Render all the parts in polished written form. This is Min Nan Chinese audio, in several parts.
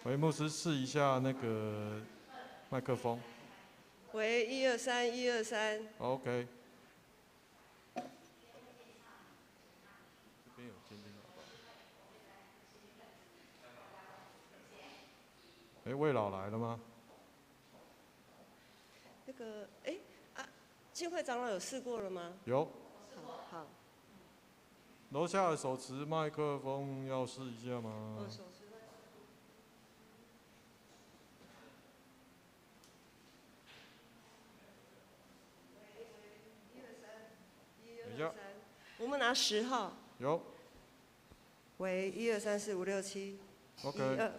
喂，牧師試一下那個麥克風。喂，一二三，一二三。 OK。這邊有監聽喇叭。哎，魏老來了嗎？那個，哎，啊，進會長老有試過了嗎？有。好，好。樓下的手持麥克風要試一下嗎？哦，手持麥克風。一二三，一二三。我們拿10號。有。喂，一二三四五六七。 OK。一二。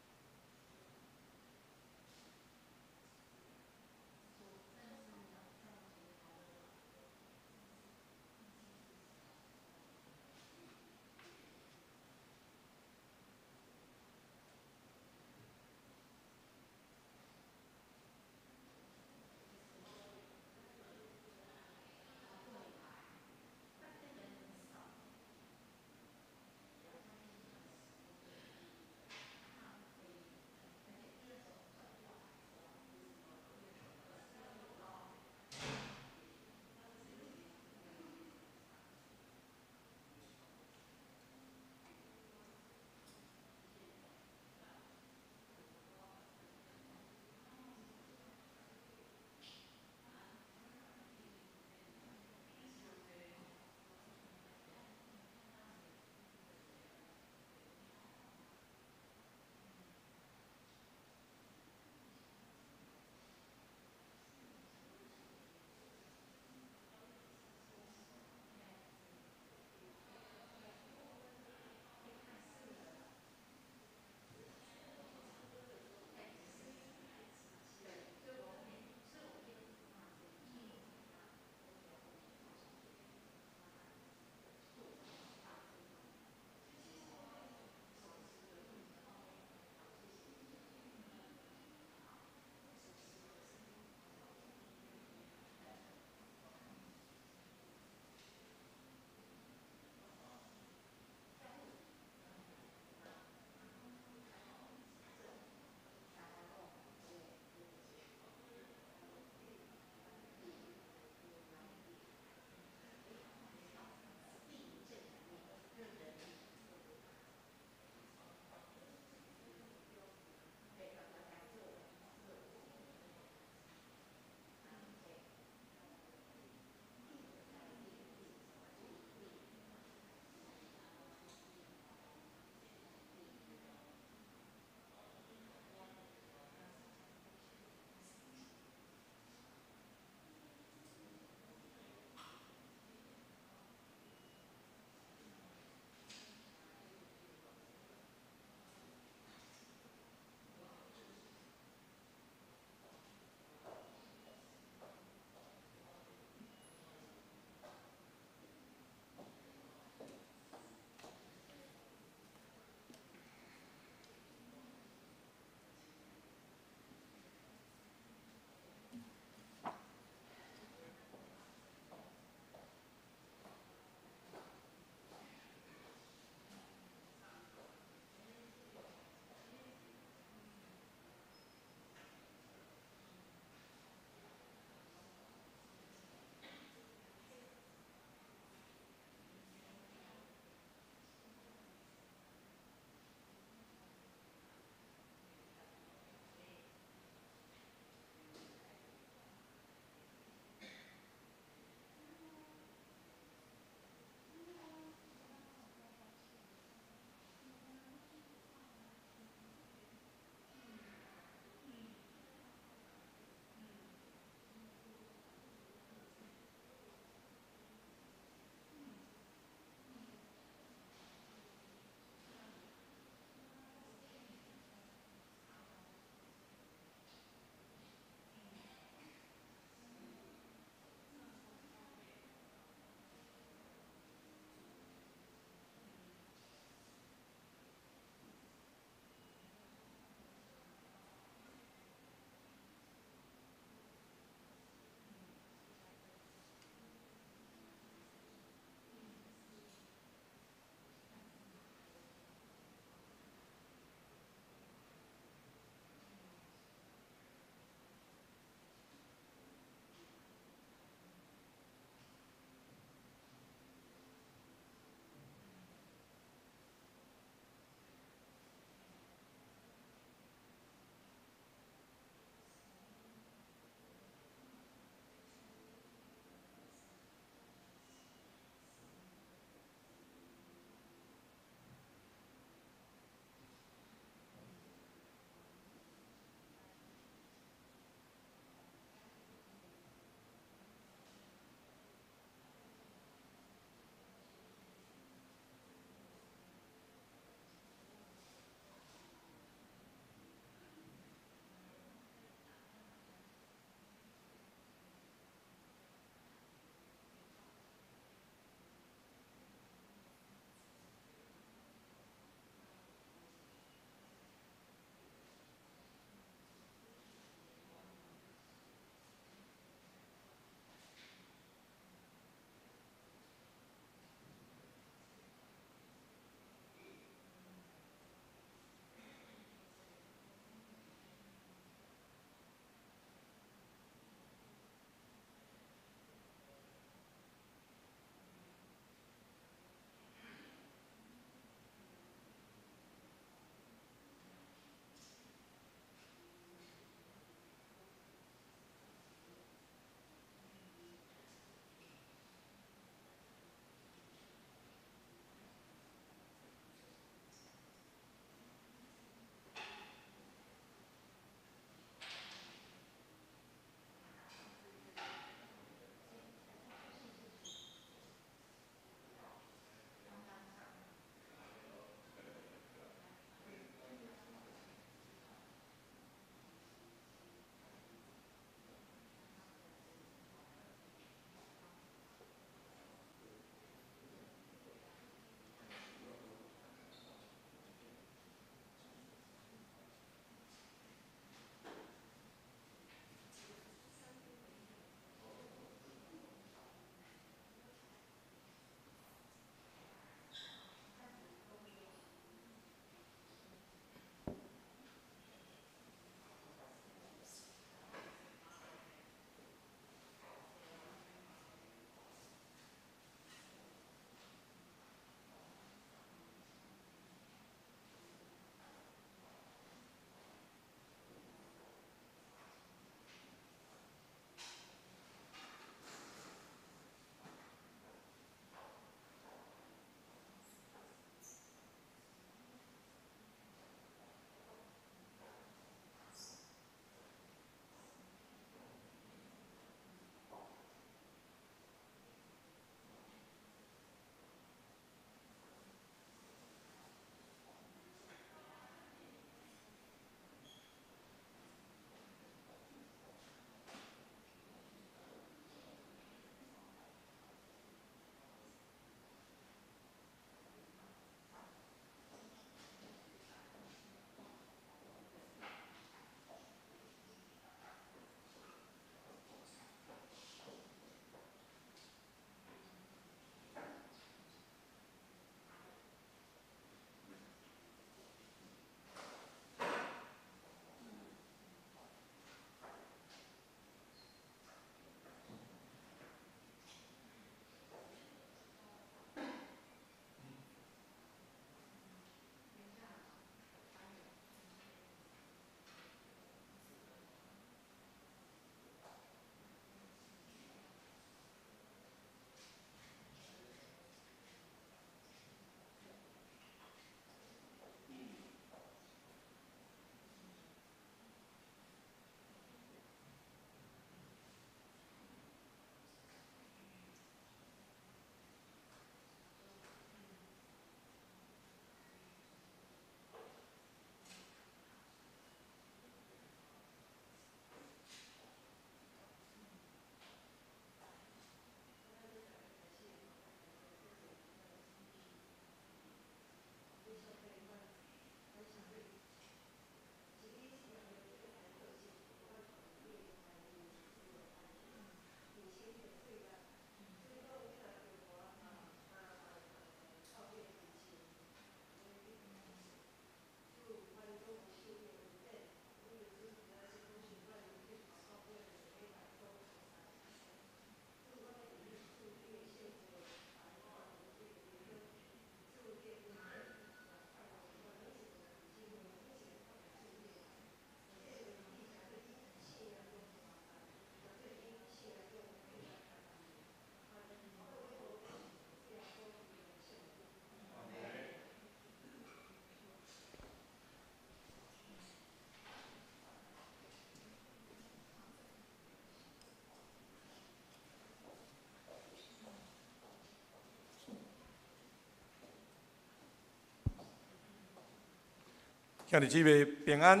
兄弟姊妹平安。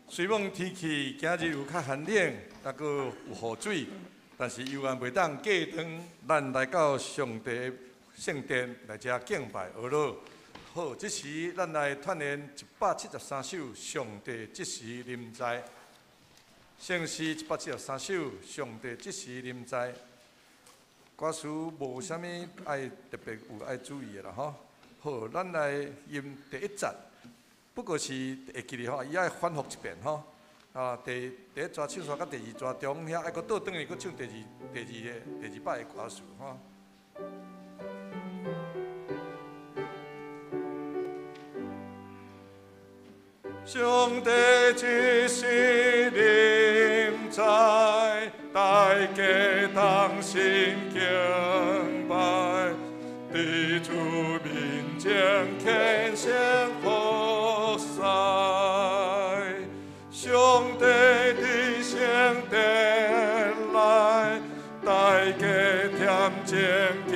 雖罔天氣今日有較寒冷，抑閣有雨水，但是猶原袂當隔斷咱來到上帝聖殿來遮敬拜阿羅。好，這時咱來串聯173首《上帝這時臨在》。聖詩173首《上帝這時臨在》。歌詞無啥物愛特別有愛注意的啦吼。好，咱來吟第一節。不過是會記得吼，伊愛反覆一遍吼。啊，第一逝唱煞到第二逝中遐，愛閣倒轉去，閣唱第二擺的歌詞吼。上帝這時臨在，大家同心敬拜，佇主面前虔誠服侍。上帝佇聖殿內，大家恬靜敬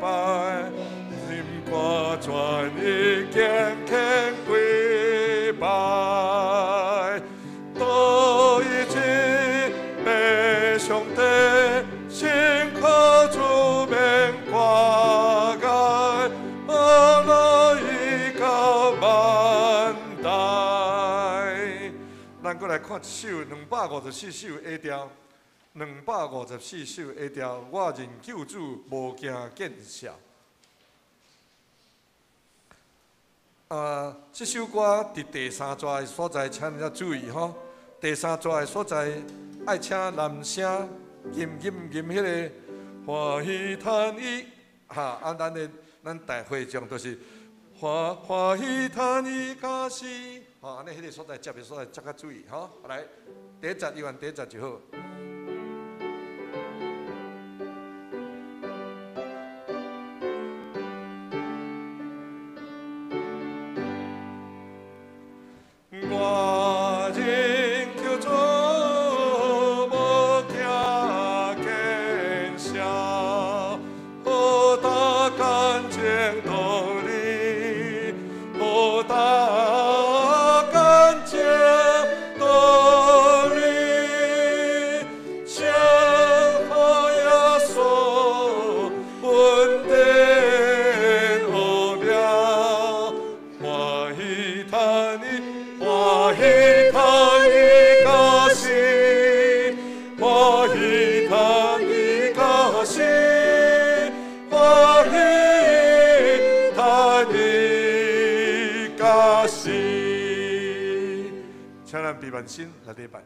拜，心肝全意虔虔跪拜，獨一被上帝心可主免掛礙，阿羅伊到萬代。咱閣來看一首254首 A 調，254首 A 調，我認救主無驚見笑。啊，這首歌佇第三逝的所在，請你注意吼。第三逝的所在，愛請男聲吟吟吟彼个歡喜嘆伊，哈啊，咱的咱大會眾都是歡歡喜嘆伊加死，吼，按呢彼个所在接的所在，才較注意吼。來，第一節，猶原第一節就好。我認救主無驚見笑，何大干淨道理，何大干淨道理，先好耶穌恩典奧妙，歡喜嘆伊。歡喜嘆伊加死，歡喜嘆伊加死，歡喜嘆伊加死。請咱閉目心來禮拜。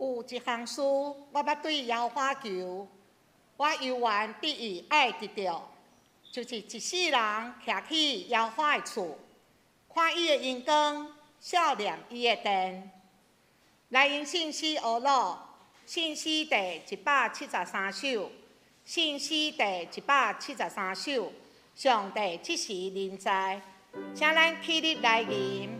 有一項事，我欲對耶和華求，我猶原對伊愛得著，就是一世人徛去耶和華的厝，看伊的榮光，數念伊的殿。來用聖詩呵咾，聖詩第173首，聖詩第173首，上帝這時臨在，請咱起立來吟。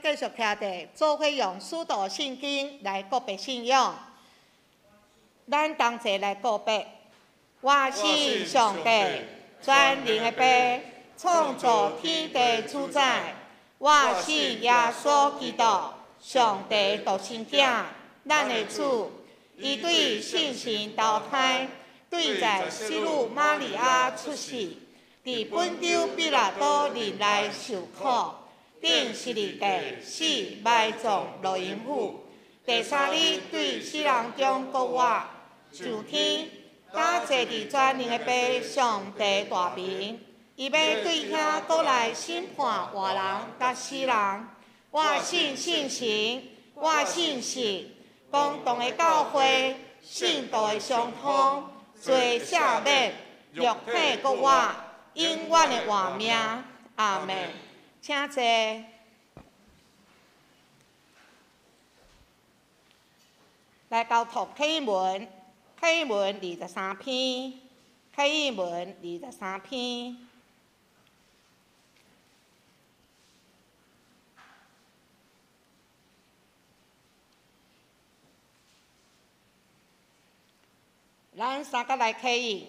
繼續徛佇做伙用使徒信經來告白信仰，咱同齊來告白。我信上帝，全能的父，創造天地主宰。我信耶穌基督，上帝獨生囝，咱的主。伊對聖神投胎，對在聖女瑪利亞出世，佇本丟彼拉多任內受苦。釘十字架，死埋葬落陰府。第三日對死人中復活，上天，搭坐佇全能的父上帝大明。伊欲對遐閣來審判活人佮死人。我信聖神，我信聖公同的教會，聖徒的相通，罪赦免，肉體復活，永遠的活命。阿們。請坐。來交託啟文，啟文23篇，啟文23篇。咱三個來啟應。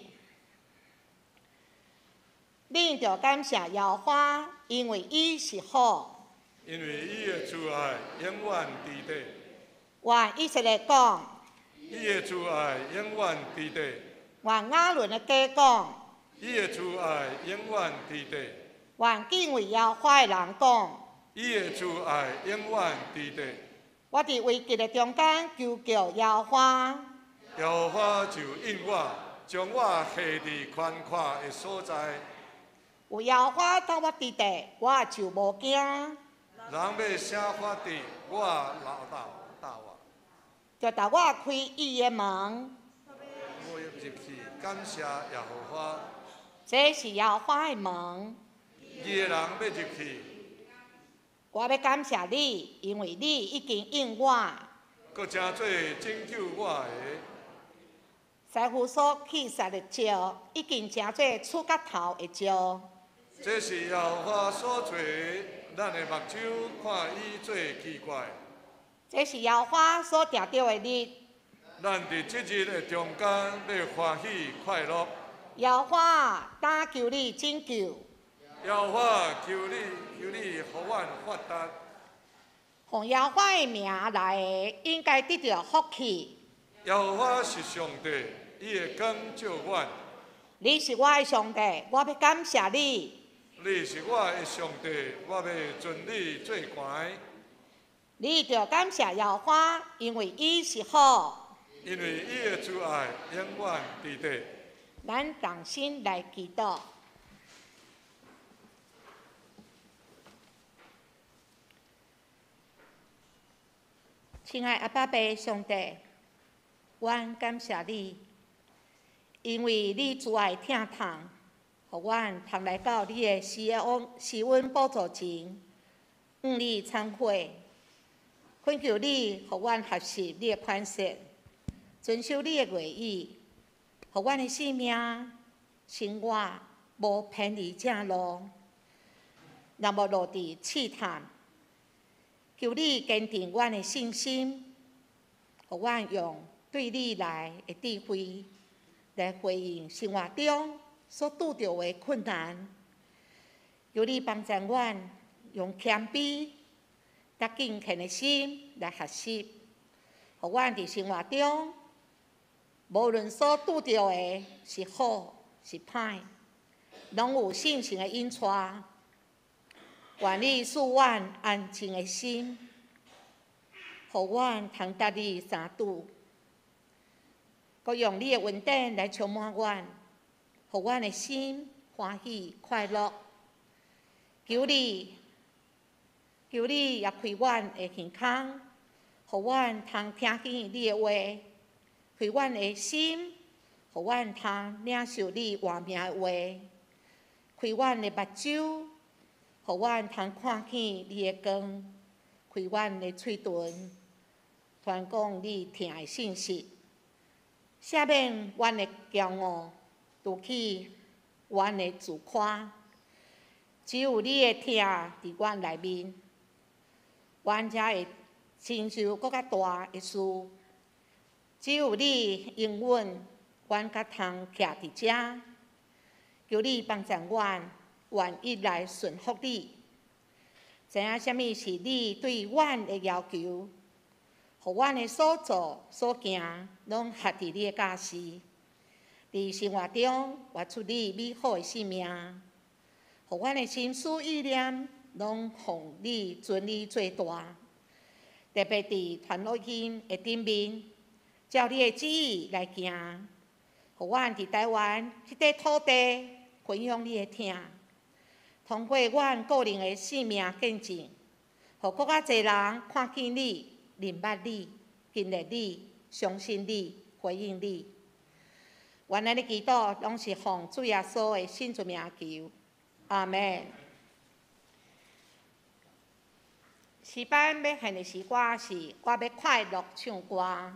恁著感謝耶和華，因為伊是好。因為伊的慈愛永遠佇底。願以色列講。伊的慈愛永遠佇底。願亞倫的家講。伊的慈愛永遠佇底。願敬畏耶和華的人講。伊的慈愛永遠佇底。我佇危急的中間求告耶和華。耶和華就應我，將我下佇寬闊的所在。有耶和華鬥我佇地，我就無驚。人欲啥法佇我老大大我，就逐我開義的門。我欲入去感謝耶和華。這是耶和華的門。義的人欲入去。我欲感謝你，因為你已經應我。閣成做拯救我的。師傅所棄殺的石，已經成做柱角頭的石。這是耶和華所做的，咱的目睭看伊做奇怪。這是耶和華所定著的日。咱佇這日的中間欲歡喜快樂。耶和華，當求你拯救。耶和華，求你，求你予阮發達。奉耶和華的名來的，應該得著福氣。耶和華是上帝，伊的光照阮。你是我的上帝，我欲感謝你。你是我的上帝，我欲尊你做懸。你著感謝耶和華，因為伊是好。因為伊的慈愛永遠佇底。咱同心來祈禱。親愛阿爸父上帝，阮感謝你，因為你慈愛疼痛，予阮通來到你的施恩施恩寶座前，向你懺悔，懇求你予阮學習你的款式，遵守你的話語，予阮的生命生活無偏離正路，若無落佇試探。求你堅定阮的信心，予阮用對你來的智慧來回應生活中所拄著的困難。求你幫助阮用謙卑、佮敬虔的心來學習，予阮佇生活中無論所拄著的是好是歹，攏有信心的引帶。願你賜阮安靜的心，予阮通佮你相拄，閣用你的恩典來充滿阮，予阮的心歡喜快樂。求你，求你也開阮的耳孔，予阮通聽見你的話；開阮的心，予阮通領受你活命的話；開阮的目睭，予阮通看見你的光，開阮的喙唇，傳講你疼的信息，赦免阮的驕傲，除去阮的自誇。只有你的疼佇阮內面，阮才會承受閣較大的事。只有你應允，阮才通徛佇遮。求你幫助阮。願意來順服你，知影啥物是你對阮的要求，予阮的所做所行，攏合佇你的教示。佇生活中活出你美好的生命，予阮的心思意念攏奉你尊你做大。特別佇傳福音的頂面，照你的旨意來行，予阮佇台灣這塊土地分享你的疼。通過阮個人的生命見證，予閣較濟人看見你、認捌你、經歷你、相信你、回應你。阮按呢祈禱，攏是奉主耶穌的聖名求，阿們。詩班欲獻的詩歌是：我欲快樂唱歌。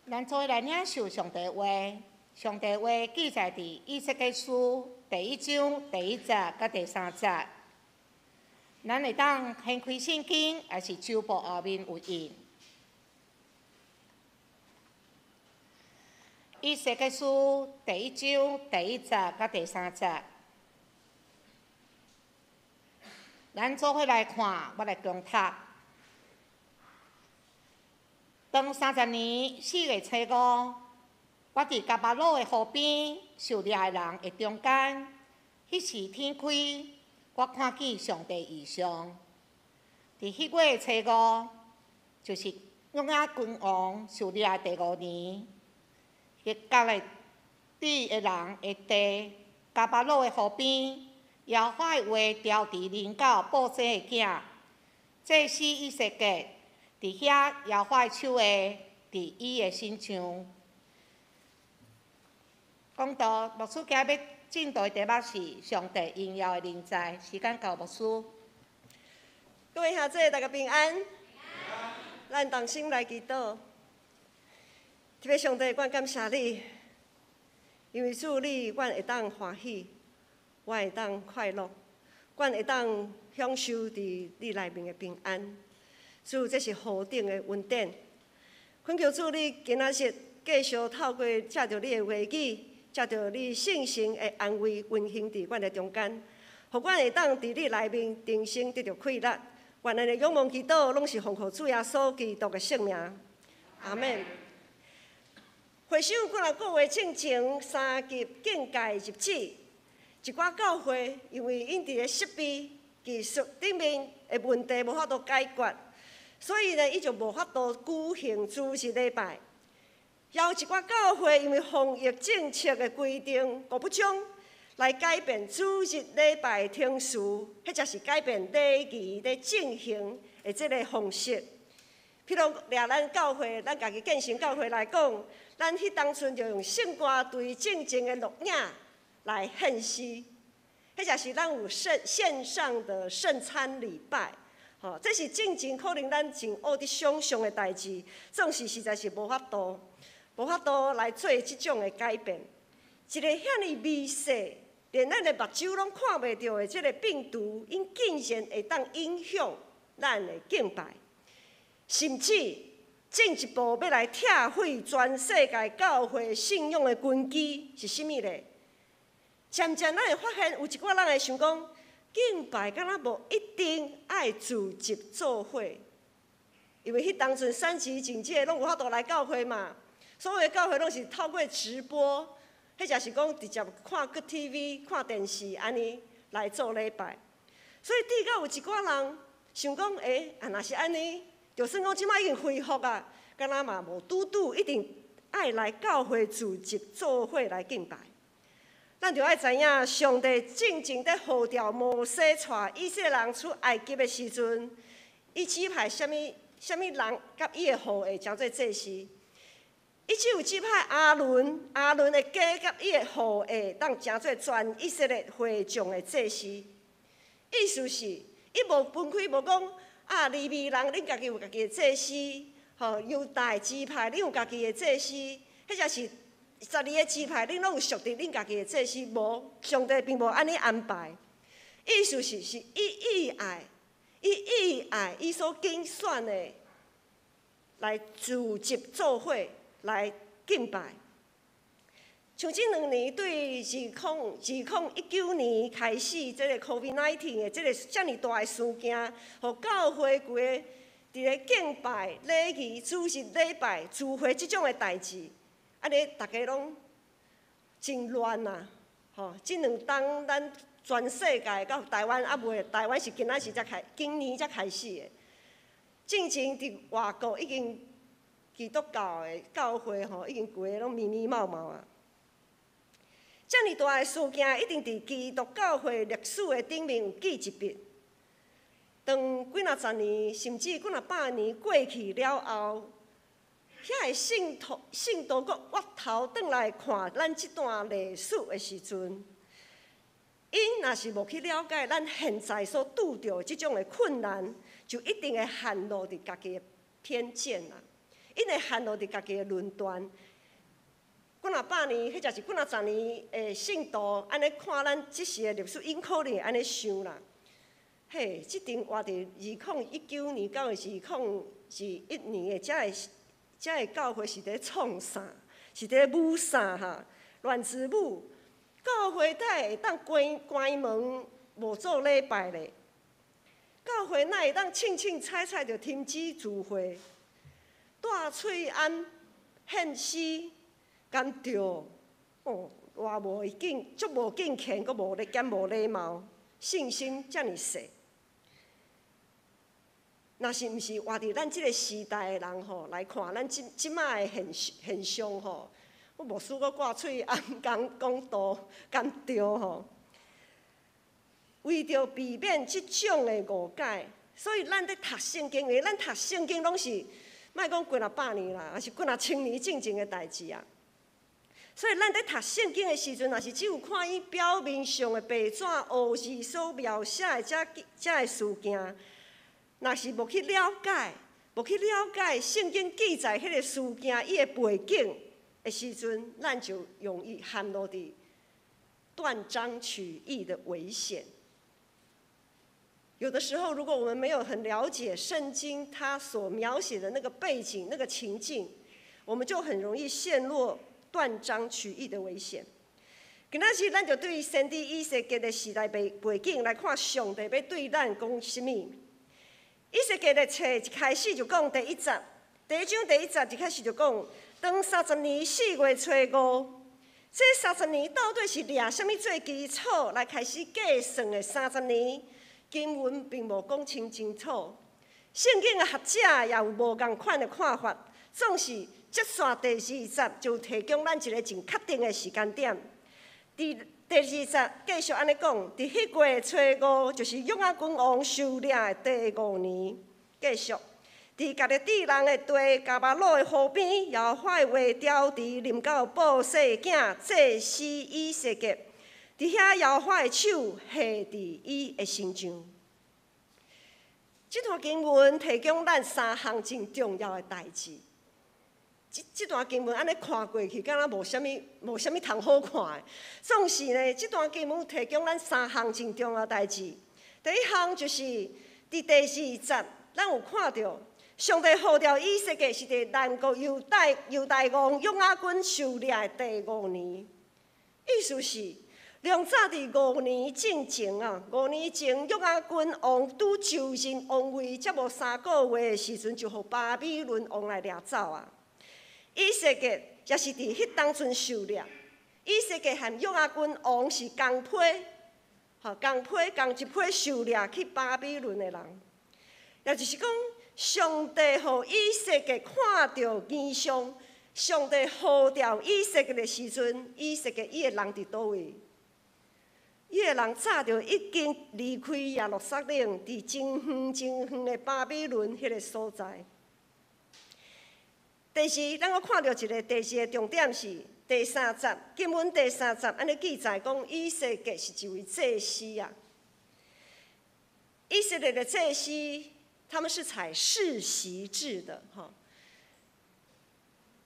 咱做伙來領受上帝話，上帝話記載佇以西結書第一章第一節佮第三節。咱會當掀開聖經，抑是周報後面有印。以西結書第一章第一節佮第三節。咱做伙來看，我來恭讀。當30年4月初五，我佇迦巴魯的河邊受掠的人的中間，彼時天開，我看見上帝異象。佇彼月初五，就是約雅斤王受掠的第五年，佇迦勒底的人的地，迦巴魯的河邊，耶和華的話調佇臨到布濟的囝，祭司以西結。佇遐，耶和華手下，佇伊的身上。講道，牧師今日欲進度的題目是上帝榮耀的臨在。時間交牧師。各位兄弟，大家平安。咱同心來祈禱。天父上帝，阮感謝你，因為主你，阮會當歡喜，阮會當快樂，阮會當享受佇你內面的平安。主，這是何等的恩典！懇求主，你今仔日繼續透過藉著你的話語，藉著你聖神的安慰運行佇阮的中間，予阮會當佇你內面重新得著氣力。願咱的仰望祈禱，攏是奉靠主耶穌基督的聖名。阿們。回想幾若個月進前，三級警戒入止，一寡教會因為𪜶佇咧設備、技術頂面的問題無法度解決。所以呢，伊就無法度舉行主日禮拜。也有一寡教會因為防疫政策的規定，五不將來改變主日禮拜程序，或者是改變禮儀咧進行的這个方式。譬如掠咱教會，咱家己建成教會來講，咱彼當陣就用聖歌隊進前的錄影來獻詩，或者是咱有聖線上的聖餐禮拜。吼，這是進前可能咱真學佇想像的代誌，總是實在是無法度，無法度來做這種的改變。一个遐爾微細，連咱的目睭攏看袂著的這个病毒，𪜶竟然會當影響咱的敬拜，甚至進一步欲來拆毀全世界教會信仰的根基是啥物咧？漸漸咱會發現，有一寡人會想講，敬拜敢若無一定愛聚集做伙，因為彼當陣三級警戒攏無法度來教會嘛，所有的教會攏是透過直播，或者是講直接看個 TV、看電視按呢來做禮拜。所以至到有一寡人想講，欸，啊若是按呢，就算講這擺已經恢復啊，敢若嘛無拄拄一定愛來教會聚集做伙來敬拜。咱就愛知影，上帝進前佇呼召摩西帶以色列人出埃及的時陣，伊指派啥物啥物人佮伊的後裔成做祭司。伊只有指派亞倫，亞倫的家佮伊的後裔當成做全以色列會眾的祭司。意思是，伊無分開，無講啊，利未人恁家己有家己的祭司，吼，猶大支派恁有家己的祭司，彼者是。12个支派，恁攏有屬佇恁家己的祭司，無，上帝並無按呢安排。意思是，是伊意愛，伊意愛，伊所揀選的來聚集做伙來敬拜。像這兩年對2019年開始，這个 COVID-19 的這个遮爾大的事件，予教會規个佇咧敬拜禮儀、主日禮拜、聚會這種的代誌。按呢，逐家攏真亂啊！吼，這兩冬咱全世界到台灣猶未，台灣是今仔日才開，今年才開始的。進前佇外國已經基督教的教會吼，已經規个攏密密麻麻啊。遮爾大的事件，一定佇基督教會歷史的頂面有記一筆。當幾若十年，甚至幾若百年過去了後，遐个信徒信徒閣回頭轉來看咱這段歷史的時陣，𪜶若是無去了解咱現在所拄著的這種的困難，就一定會陷落佇家己的偏見啦， 𪜶會陷落佇家己的論斷。幾若百年，彼者是幾若十年的信徒，按呢看咱這時的歷史，𪜶可能會按呢想啦。嘿，這陣活佇2019年到2021年的這个教會是佇創啥？是佇舞啥哈？亂子舞。教會哪會當關關門無做禮拜咧？教會哪會當凊凊彩彩就停止聚會？帶喙罨獻詩，敢對？哦，偌無敬，足無敬虔，閣無禮兼無禮貌，信心遮爾細。若是毋是活佇咱這个時代的人吼，來看咱這這擺的現現象吼，我牧師閣掛喙罨講講道，敢對吼？為著避免這種的誤解，所以咱佇讀聖經，因為咱讀聖經攏是，莫講幾若百年啦，抑是幾若千年進前的代誌啊。所以咱佇讀聖經的時陣，若是只有看伊表面上的白紙烏字所描寫的這這个事件，若是無去了解，無去了解聖經記載彼个事件伊的背景的時陣，咱就容易陷落佇斷章取義的危險。有的時候，如果我們沒有很了解聖經它所描寫的那個背景、那個情境，我們就很容易陷落斷章取義的危險。今仔日咱就對先知以西結的時代背背景來看，上帝欲對咱講啥物？以西結的冊一開始就講第一節，第一章第一節一開始就講，當三十年四月初五，這三十年到底是掠啥物做基礎來開始計算的三十年？經文並無講清清楚，聖經的學者也有無仝款的看法，總是接續第二節就提供咱一个真確定的時間點。佇第二節繼續按呢講，佇彼月初五，就是約雅斤王受掠的第五年。繼續，佇迦勒底人的地迦巴魯的河邊，耶和華的話調佇臨到布西的囝祭司以西結，佇遐耶和華的手下佇伊的身上。這段經文提供咱三項真重要的代誌。這這段經文按呢看過去，敢若無啥物無啥物通好看的。總是呢，這段經文提供咱三項真重要代誌。第一項就是佇第二節，咱有看著上帝呼召以西結是佇南國猶大猶大王約雅斤受掠的第五年，意思是，良早佇五年進前啊，五年前約雅斤王拄就任王位，才無三個月的時陣，就予巴比倫王來掠走啊。以西結也是佇彼當陣受掠。以西結和約雅斤王是仝批，吼仝批仝一批受掠去巴比倫的人。也就是講，上帝予以西結看著異象，上帝呼召以西結的時陣，以西結伊的人佇佗位？伊的人早就已經離開耶路撒冷，佇真遠真遠的巴比倫彼个所在。第二，咱閣看著一个第二个重點是第三節，經文第三節按呢記載講，以西結是一位祭司啊。以色列的祭司，他們是採世襲制的，哈。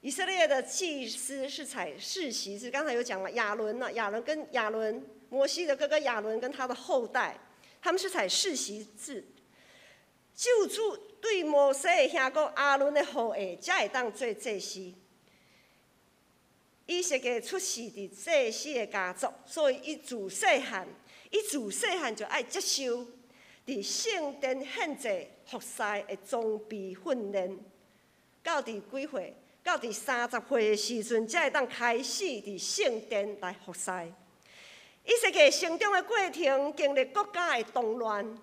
以色列的祭司是採世襲制，剛才有講了亞倫啊，亞倫跟亞倫，摩西的哥哥亞倫跟他的後代，他們是採世襲制。只有主對摩西的兄哥亞倫的後裔，才會當做祭司。以西結出世佇祭司的家族，所以伊自細漢，伊自細漢就愛接受佇聖殿獻祭服侍的裝備訓練，到佇幾歲？到佇30歲的時陣，才會當開始佇聖殿來服侍。以西結成長的過程，經歷國家的動亂。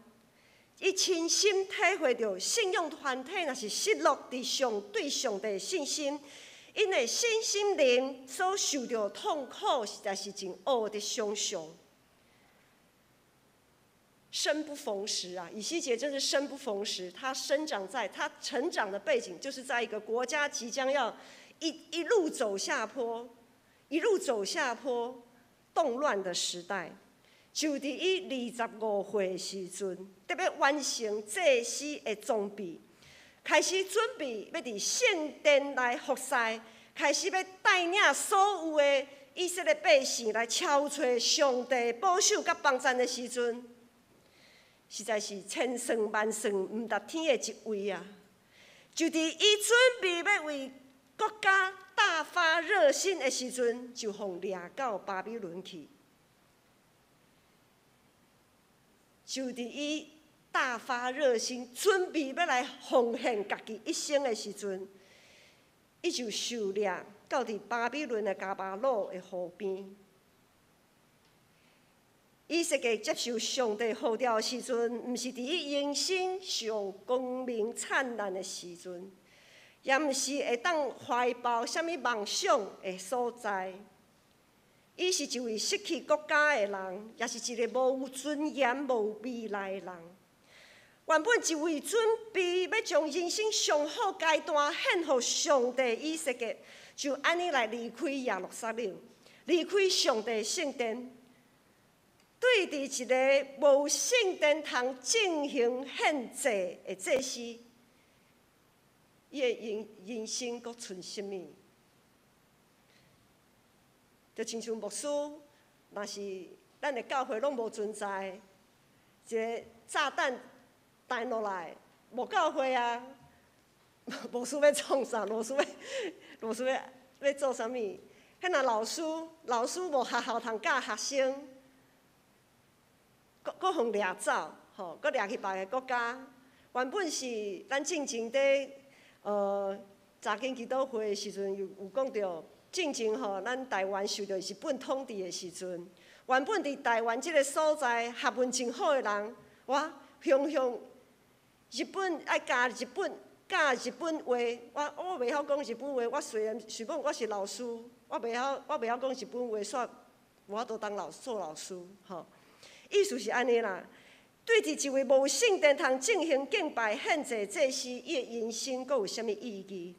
伊親身體會著信仰團體若是失落佇上對上帝的信心，𪜶的身心靈所受著痛苦，實在是真烏得想像。生不逢時啊！以西結真是生不逢時。他生長在他成長的背景，就是在一個國家即將要一一路走下坡，一路走下坡，動亂的時代。就佇伊25歲的時陣，特別完成祭司的裝備，開始準備欲佇聖殿來服侍，開始欲帶領所有的以色列百姓來朝揣上帝保守佮幫贊的時陣，實在是千算萬算毋達天的一位啊！就佇伊準備欲為國家大發熱心的時陣，就予掠到巴比倫去。就佇伊大發熱心，準備欲來奉獻家己一生的時陣，伊就受掠到佇巴比倫的迦巴魯的河邊。以西結接受上帝呼召的時陣，毋是佇伊人生上光明燦爛的時陣，也毋是會當懷抱啥物夢想的所在。伊是一位失去國家的人，也是一个無尊嚴、無未來的人。原本一位準備欲將人生上好階段獻予上帝以西結，就按呢來離開耶路撒冷，離開上帝聖殿，對佇一个無聖殿通進行獻祭的祭司，伊的人生閣賰啥物？就親像牧師，若是咱的教會攏無存在，一个炸彈彈落來，無教會啊，牧師欲創啥？牧師欲做啥物？彼若老師無學校通教學生，閣閣予掠走，吼，閣掠去別个國家。原本是咱進前佇查經祈禱會的時陣，有講著。進前吼，咱台灣受著日本統治的時陣，原本佇台灣這个所在學問真好的人，我雄雄日本愛教日本教日本話，我袂曉講日本話，我雖然是講我是老師，我袂曉講日本話，煞無法度當老做老師，吼。意思是按呢啦，對佇一位無聖殿通進行敬拜獻祭祭司，伊的人生閣有啥物意義？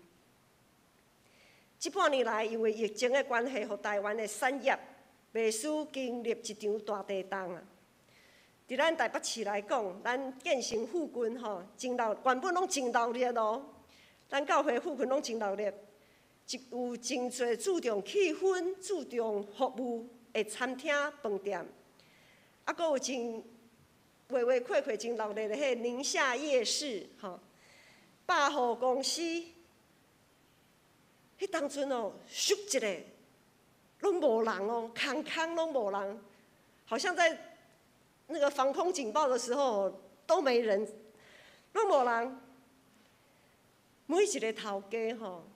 這半年來，因為疫情的關係，予台灣的產業袂輸經歷一場大地動啊！佇咱台北市來講，咱建成附近吼，真鬧，原本攏真鬧熱哦。咱教會附近攏真鬧熱，有真濟注重氣氛、注重服務的餐廳、飯店，啊，閣有真畫畫闊闊真鬧熱的彼个寧夏夜市，吼，百貨公司。彼當陣哦，咻一下，攏無人哦，空空攏無人，好像在那個防空警報的時候都沒人，攏無人。每一个頭家吼，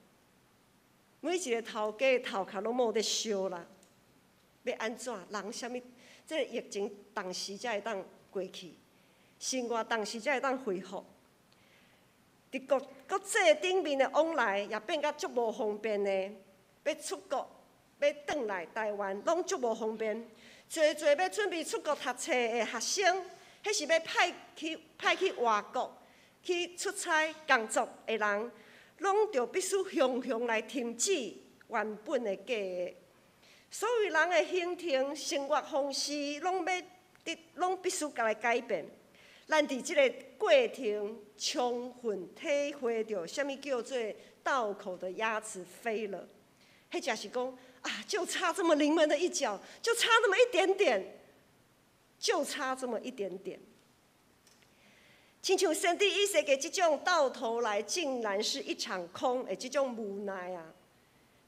每一个頭家頭殼攏耄咧燒啦，欲按怎？人啥物？這个疫情當時才會當過去，生活當時才會當恢復。佇國際頂面的往來也變甲足無方便的，欲出國、欲轉來台灣，攏足無方便。濟濟欲準備出國讀冊的學生，彼是欲派去外國去出差工作的人，攏著必須雄雄來停止原本的計劃。所有人的行程、生活方式，攏欲得，攏必須共來改變。咱佇這个過程，充分體會著啥物叫做到口的鴨子飛了，彼者是講啊，就差這麼臨門的一腳，就差那麼一點點，就差這麼一點點。親像先知以西結這種到頭來竟然是一場空的這種無奈啊，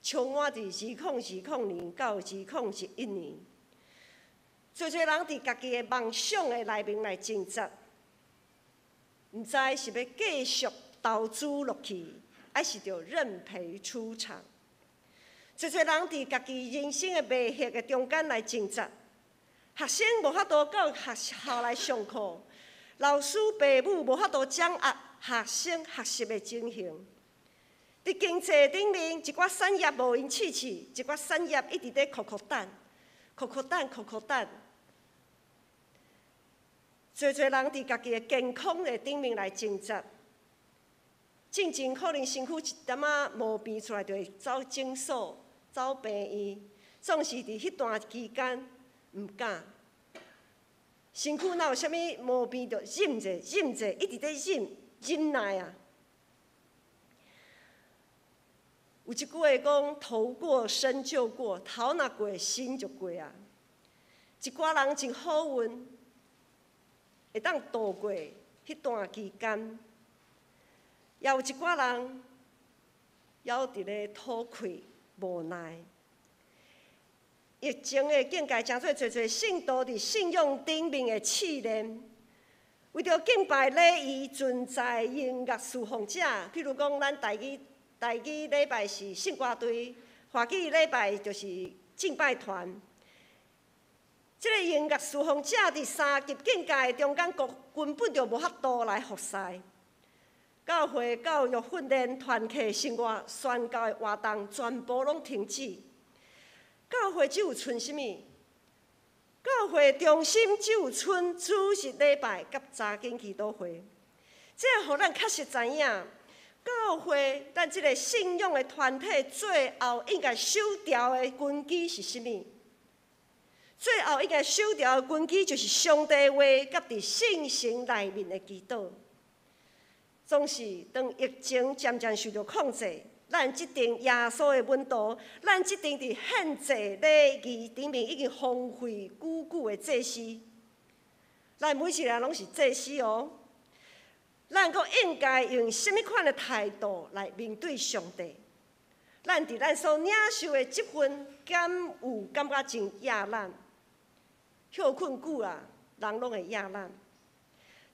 充滿佇2020年到2021年，濟濟人佇家己的夢想的內面來掙扎。毋知是欲繼續投資落去，抑是著認賠出場。濟濟人佇家己人生的迷惑的中間來掙扎。學生無法度到學校來上課，老師爸母無法度掌握學生學習的情形。佇經濟頂面，一寡產業無閒試試，一寡產業一直咧苦苦等，苦苦等，苦苦等。濟濟人佇家己的健康的頂面來掙扎，進前可能身軀一點仔毛病出來，就會走診所、走病院，總是佇彼段期間毋敢。身軀若有啥物毛病，就忍者、忍者，一直咧忍忍耐啊。有一句話講：頭過身就過，頭若過，身就過啊。一寡人真好運，會當度過彼段期間；也有一寡人猶佇咧吐氣無奈。疫情的境界，成做濟濟信徒佇信仰頂面的試煉。為著敬拜禮儀存在音樂侍奉者，譬如講，咱台語台語禮拜是聖歌隊，華語禮拜就是敬拜團。這個音樂侍奉者佇三級警戒中間，根本就無法度來服侍。教會教育訓練、團契生活、宣教的活動，全部攏停止。教會只有賰啥物？教會中心只有賰主日禮拜佮查經祈禱會。這予咱確實知影，教會咱這個信仰的團體，最後應該守牢的根基是啥物？最後應該守牢的根基就是上帝話佮佇聖城內面的祈禱。總是當疫情漸漸受著控制，咱這陣耶穌的門徒，咱這陣佇獻祭禮儀頂面已經荒廢久久的祭司，咱每一個人攏是祭司哦。咱閣應該用啥物款的態度來面對上帝？咱佇咱所領受的職分，敢有感覺真壓力？歇睏久啊，人攏會壓力。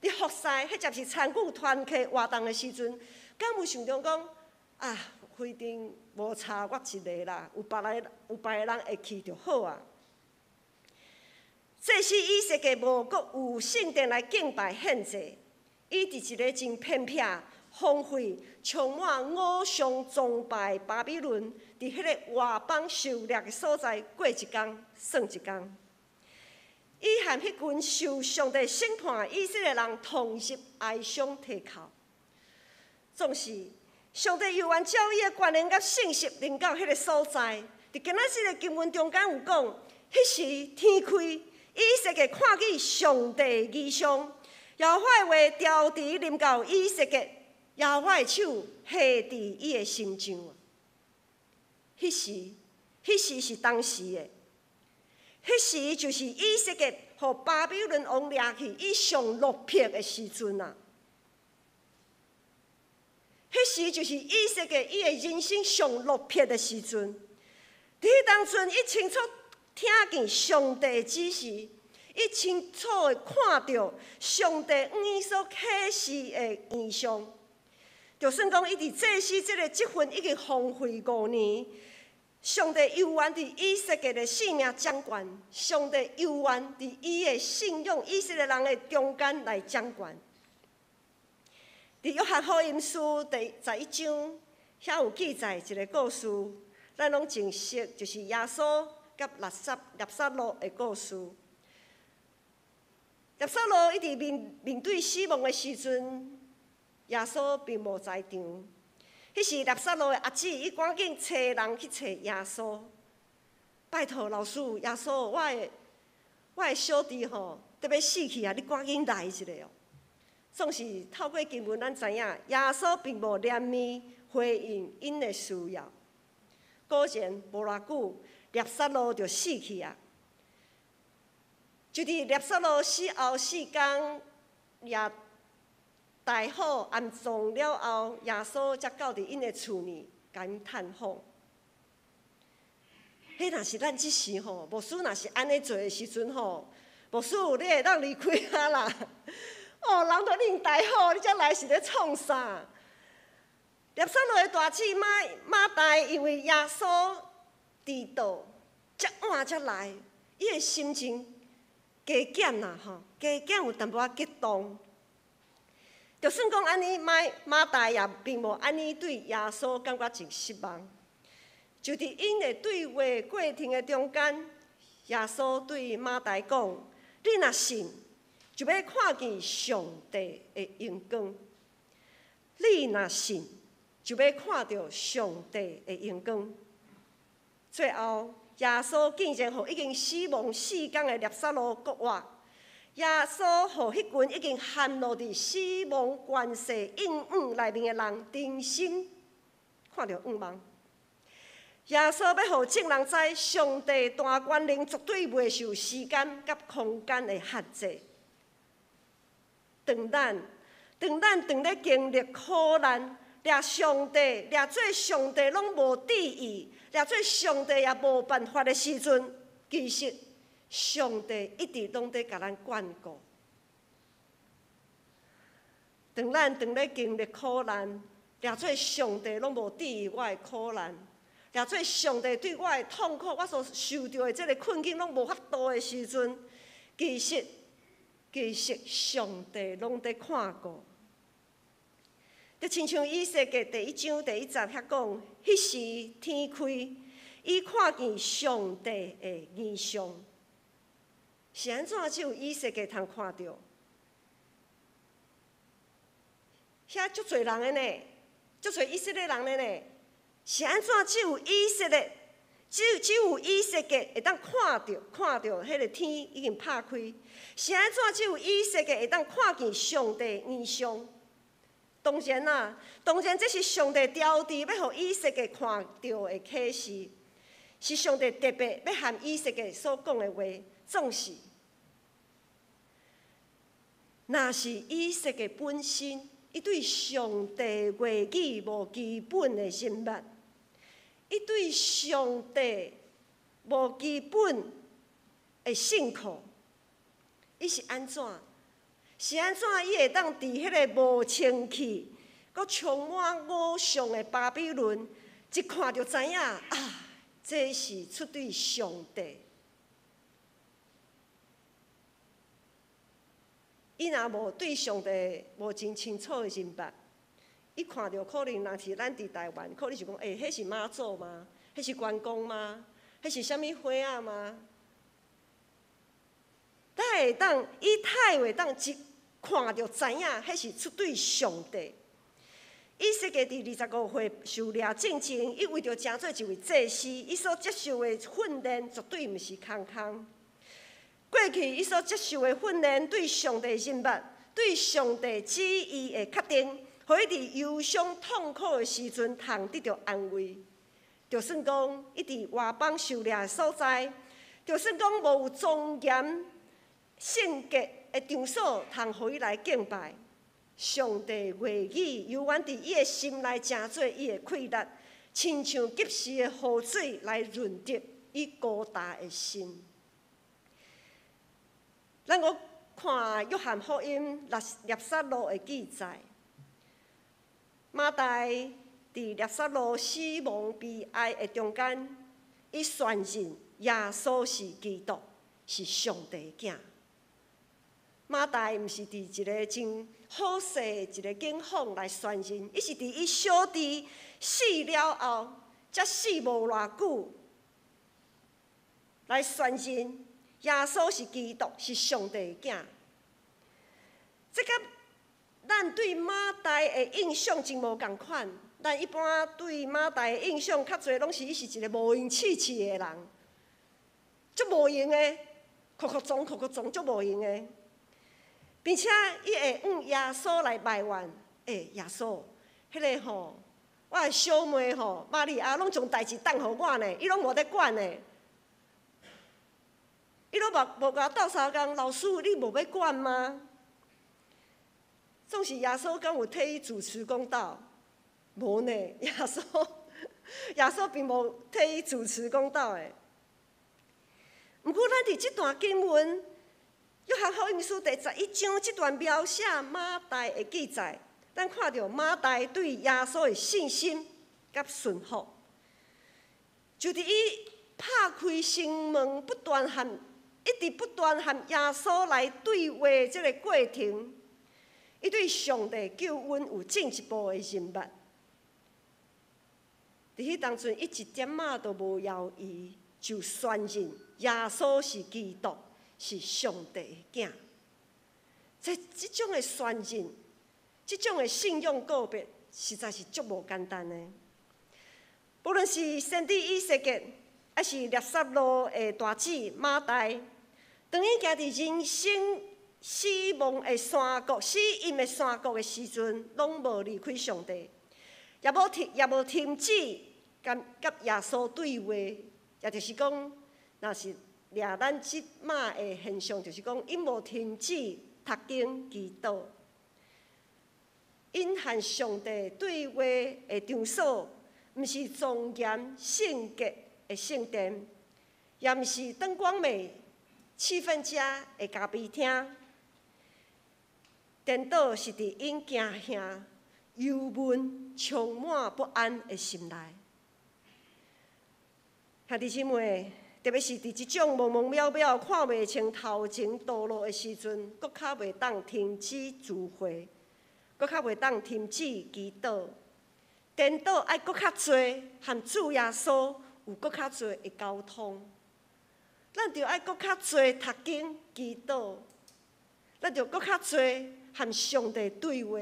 佇服侍或者是參與團契活動的時陣，敢有想著講啊？反正無差我一個啦，有別个有別个人會去就好啊。祭司以西結無閣有聖殿來敬拜獻祭，伊佇一个真偏僻、荒廢、充滿偶像崇拜巴比倫，佇彼个外邦狩獵的所在過一工算一工。伊和彼群受上帝審判以色列人同入哀傷提哭，總是上帝猶原照伊的權能佮信實臨到彼个所在。佇今仔日的經文中間有講，彼時天開，以西結看見上帝異象，耶和華的話牢牢臨到以西結，耶和華的手下佇伊的身上。彼時，彼時是當時的。彼時就是以西結予巴比倫王掠去，伊上落魄的時陣啊！彼時就是以西結伊的人生上落魄的時陣。佇彼當陣，伊清楚聽見上帝指示，伊清楚的看著上帝向伊所啟示的異象。就算講伊佇祭司這个職分已經荒廢五年。上帝猶原佇以西結的性命掌權，上帝猶原佇伊的信仰以色列人的中間來掌權。佇約翰福音書第11章，遐有記載一个故事，咱攏真熟，就是耶穌佮納撒路的故事。納撒路伊佇面面對死亡的時陣，耶穌並無在場。彼時納撒路的阿姊，伊趕緊差人去揣耶穌，拜託老師，耶穌，我的小弟吼，得欲死去啊！你趕緊來一下哦。總是透過經文，咱知影耶穌並無憐憫回應𪜶的需要。果然無偌久，納撒路就死去啊！就佇納撒路死後四工，也大好安葬了後，耶穌才到佇𪜶的厝裡，共𪜶探訪。彼若是咱這時吼，牧師若是按呢做的時陣吼，牧師你會當離開啊啦！哦，人都已經大好，你才來是咧創啥？納撒路的大姊馬馬大，因為耶穌遲到，遮晚才來，伊的心情加減啦吼，加減有淡薄仔激動。就算講按呢，馬馬大也並無按呢對耶穌感覺真失望。就佇𪜶的對話過程的中間，耶穌對馬大講：你若信，就欲看見上帝的榮光。你若信，就欲看著上帝的榮光。最後，耶穌竟然予已經死亡四工的納撒路復活。耶穌予彼群已經陷落佇死亡權勢陰影內面的人，重新看著盼望。耶穌欲予眾人知，上帝大權能絕對袂受時間佮空間的限制。當咱當咧經歷苦難，掠上帝掠做上帝攏無注意，掠做上帝也無辦法的時陣，其實上帝一直攏佇共咱眷顧。當咱當咧經歷苦難，掠做上帝攏無注意我的苦難，掠做上帝對我的痛苦，我所受著的這个困境攏無法度的時陣，其實上帝攏佇看顧。就親像以西結第一章第一節遐講，彼時天開，伊看見上帝的異象，是按怎只有以西結通看著？遐足濟人的呢，足濟以色列人的呢，是按怎只有以色列，只有以西結會當看著，看著彼个天已經拍開，是按怎只有以西結會當看見上帝異象？當然啦，當然這是上帝調治欲予以西結看著的啟示，是上帝特別欲和以西結所講的話，總是，若是以西結本身，伊對上帝話語無基本的認捌，伊對上帝無基本的信靠，伊是按怎？是按怎伊會當佇彼个無清氣、閣充滿偶像的巴比倫，一看就知影啊，這是出對上帝。伊若無對上帝無真清楚的認捌，伊看著可能若是咱佇台灣，可能是講，欸，彼是媽祖嗎？彼是關公嗎？彼是啥物花仔嗎？他會當，伊太會當一看就知影，彼是出對上帝。以西結佇25歲受掠進前，伊為著成做一位祭司，伊所接受的訓練絕對毋是空空。過去伊所接受的訓練，對上帝認捌，對上帝旨意的確定，予伊佇憂傷痛苦的時陣，通得著安慰。就算講伊佇外邦受掠的所在，就算講無有莊嚴聖潔的場所，通予伊來敬拜。上帝話語猶原佇伊的心內，成做伊的氣力，親像及時的雨水來潤澤伊孤單的心。咱閣看約翰福音辣撒路的記載，馬大佇辣撒路死亡悲哀的中間，伊宣認耶穌是基督，是上帝的囝。馬大毋是佇一个真好勢的一个境況來宣認，伊是佇伊小弟死了後，才死無偌久來宣認耶穌是基督，是上帝的囝。這佮咱對馬大的印象真無仝款。咱一般對馬大的印象較濟，攏是伊是一个無閒刺刺的人，足無閒的，哭哭裝哭哭裝，足無閒的。並且伊會向耶穌來埋怨，欸，耶穌，彼个吼，我的小妹吼，瑪利亞攏將代誌擔予我呢，伊攏無咧管呢，伊攏無共我鬥相共，老師你無欲管嗎？總是耶穌敢有替伊主持公道？無呢，耶穌並無替伊主持公道的。毋過咱佇這段經文，約翰福音書第十一章這段描寫馬大的記載，咱看著馬大對耶穌的信心佮順服，就佇伊拍開心門，不斷和一直不斷和耶穌來對話這个過程，伊對上帝救恩有進一步的認捌。佇彼當陣，伊一點仔都無猶豫，就宣認耶穌是基督，是上帝的囝。這種的宣認，這種的信仰告白，實在是足無簡單的。無論是先知以西結，抑是辣撒路的大姊馬大，當伊行佇人生死亡的山谷、死蔭的山谷的時陣，攏無離開上帝，也無停止佮耶穌對話，也就是講，若是掠咱這馬的現象，就是講，𪜶無停止讀經祈禱，𪜶和上帝對話的場所，毋是莊嚴聖潔的聖殿，也毋是燈光美、氣氛佳的咖啡廳，顛倒是佇𪜶驚嚇、憂悶、充滿不安的心內。兄弟姊妹，特別是佇這種茫茫渺渺、看袂清頭前道路的時陣，閣較袂當停止聚會，閣較袂當停止祈禱。顛倒愛閣較濟和主耶穌有閣較濟的溝通，咱著愛閣較濟讀經祈禱，咱著閣較濟和上帝對話。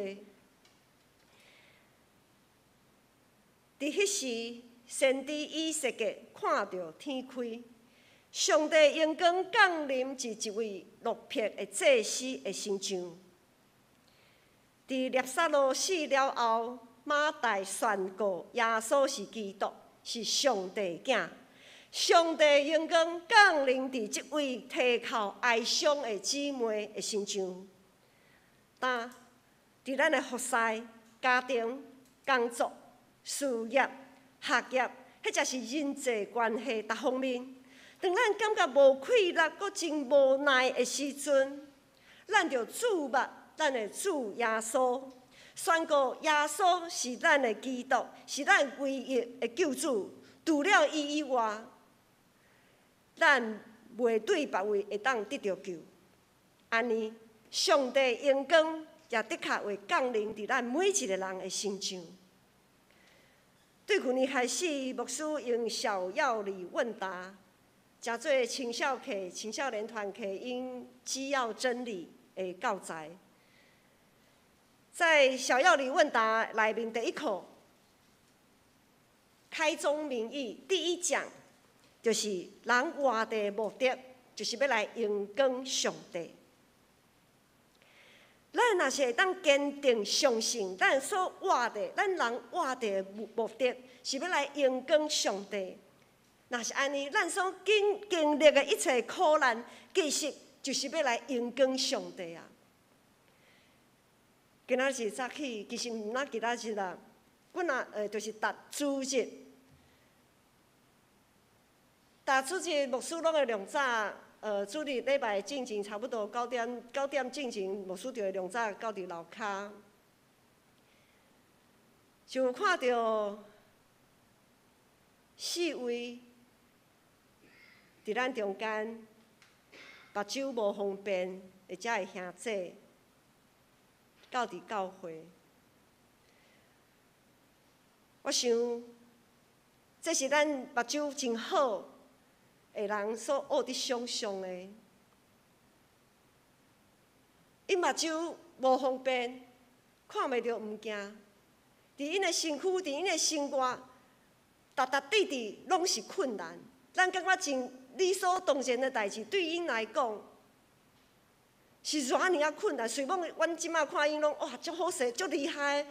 佇彼時，先知以西結看著天開，上帝榮光降臨佇一位落魄的祭司的身上。佇拉撒路死了後，馬大宣告耶穌是基督，是上帝囝。上帝榮光降臨佇這位體哭哀傷的姊妹的身上。但佇咱的服侍、家庭、工作、事業、學業，或者是人際關係各方面，當咱感覺無氣力、閣真無奈的時陣，咱著注目咱的主耶穌，宣告耶穌是咱的基督，是咱唯一的救主。除了伊以外，咱袂對別位會當得著救。按呢，上帝榮光也的確會降臨佇咱每一個人的身上。對去年開始，牧師用小要理問答，誠做青少課、青少年團契𪜶只要真理的教材。在小要理問答內面第一課，開宗明義第一講，就是人活的目的，就是欲來榮光上帝。咱若是會當堅定相信，咱所活的，咱人活的目的是欲來榮光上帝。若是按呢，咱所經歷的一切苦難，其實就是欲來榮光上帝啊！今仔日早起，其實毋但今仔日啦，阮若就是逐主日，逐主日牧師攏會量早。主日禮拜進前差不多九點，9點進前，牧師就會量早到佇樓跤，就看著四位佇咱中間，目睭無方便的遮个兄姊，到佇教會。我想，這是咱目睭真好的人所學得想像的。𪜶目睭無方便，看袂著物件，佇𪜶的身軀，佇𪜶的生活，逐逐滴滴攏是困難。咱感覺真理所當然的代誌，對𪜶來講是偌爾仔困難。雖罔阮這馬看𪜶攏哇，足好勢，足厲害，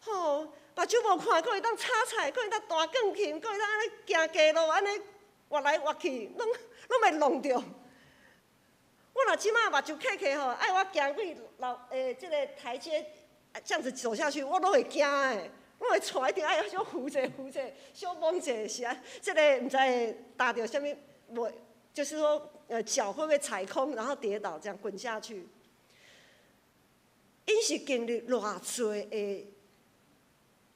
吼，目睭無看，閣會當炒菜，閣會當彈鋼琴，閣會當按呢行街路，按呢活來活去，攏會弄著。我若這馬目睭瞌瞌吼，愛我行過樓這个台階，這樣子走下去，我攏會驚的，我會掣，一定愛小扶者扶者，小摸者是啊，這个毋知會踏著啥物，無，就是說，腳會不會踩空，然後跌倒這樣滾下去。𪜶是經歷偌濟的、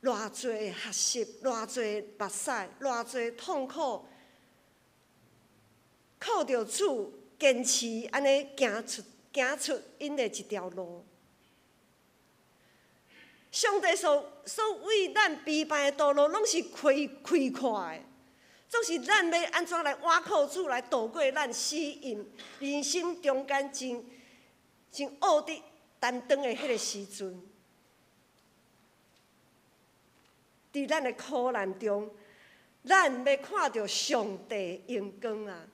偌濟的學習，偌濟目屎，偌濟痛苦，靠著主堅持按呢行出𪜶的一條路。上帝所為咱預備的道路，攏是開闊的，總是咱欲按怎來倚靠主來度過咱死蔭人生中間真真烏直擔當的彼个時陣，佇咱的苦難中，咱欲看著上帝榮光啊！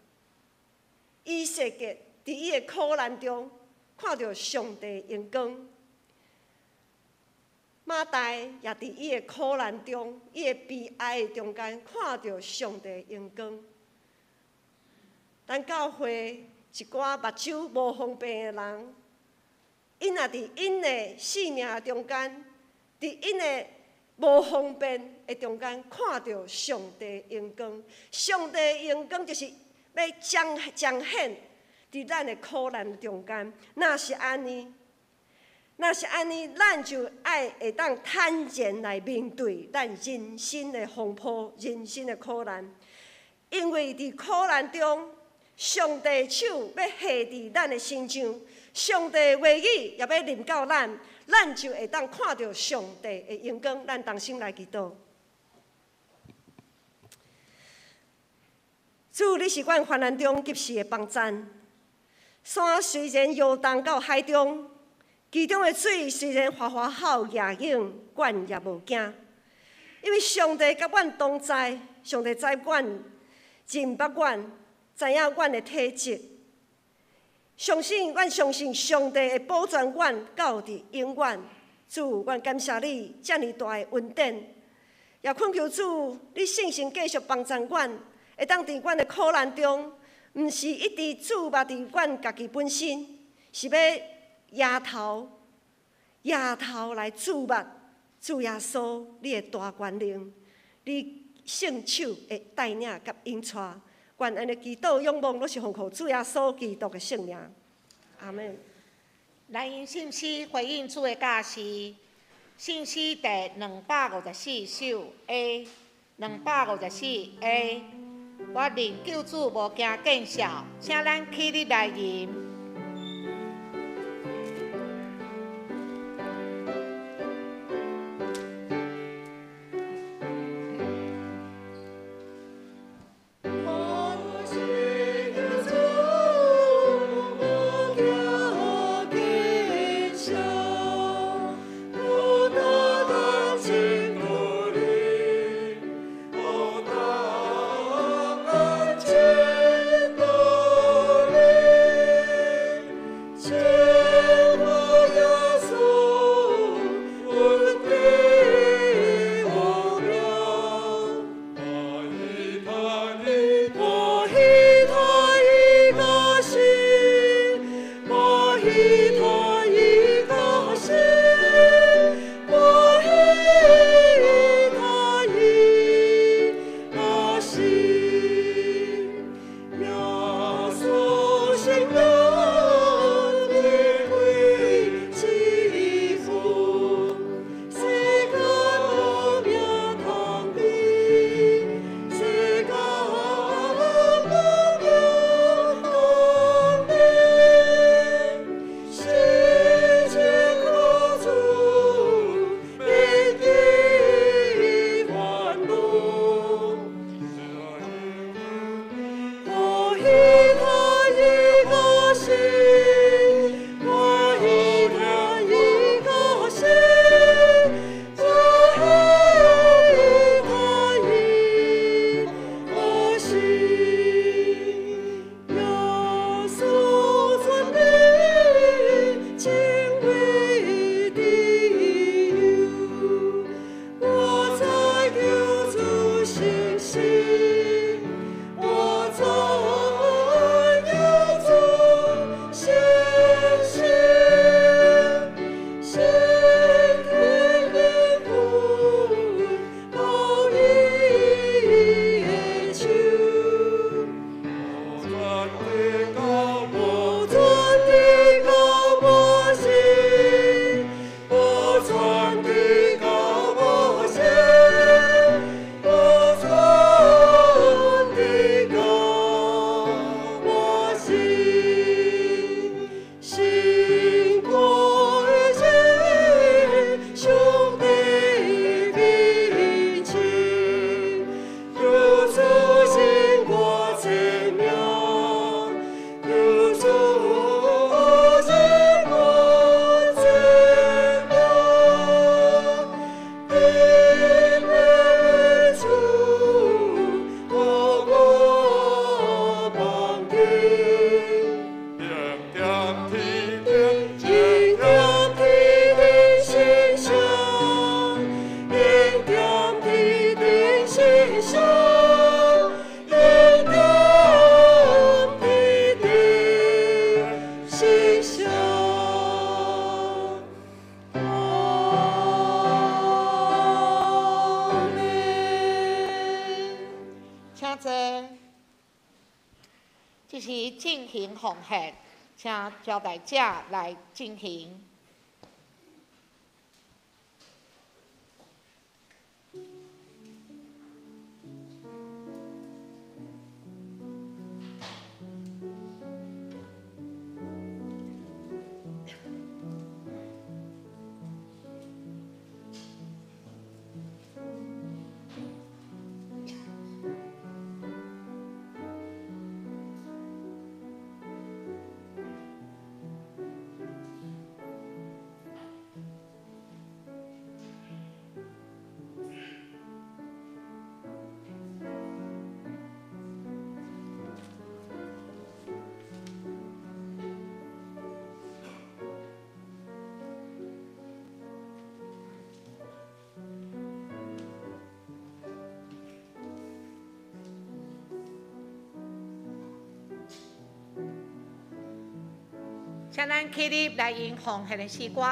以西結佇伊的苦難中看著上帝榮光。马大也伫伊的苦难中，伊的悲哀的中间，看著上帝的荣光。咱教会一寡目睭无方便的人，𪜶也伫𪜶的性命中间，伫𪜶的无方便的中间，看著上帝的荣光。上帝的荣光就是欲彰显伫咱的苦难中间。若是按呢，咱就爱会当坦然来面对咱人生的风波、人生的苦难，因为伫苦难中，上帝的手欲下伫咱的身上，上帝的话语也欲临到咱，咱就会当看著上帝的荣光。咱同心来祈祷。主，你是阮患难中及时的帮赞。山虽然摇动到海中，其中的水虽然哗哗吼夜涌，阮也无惊，因为上帝佮阮同在，上帝知阮，认捌阮，知影阮的体质。阮相信上帝会保全阮到伫永远。主，阮感谢你遮尔大的恩典，也恳求主，你圣神继续帮助阮，会当伫阮的苦难中，毋是一直注目伫阮家己本身，是欲抬头来注目主耶稣，你的大权能，你圣手的带领佮引带。愿按呢祈祷仰望，拢是奉靠主耶稣基督的圣名。阿们。来用信诗回应主的教示，信诗第254首 A，254 A。我认救主无惊见笑，请咱起立来吟。我這是進行奉獻，請招待者來進行。請咱起立來用奉獻的詩歌。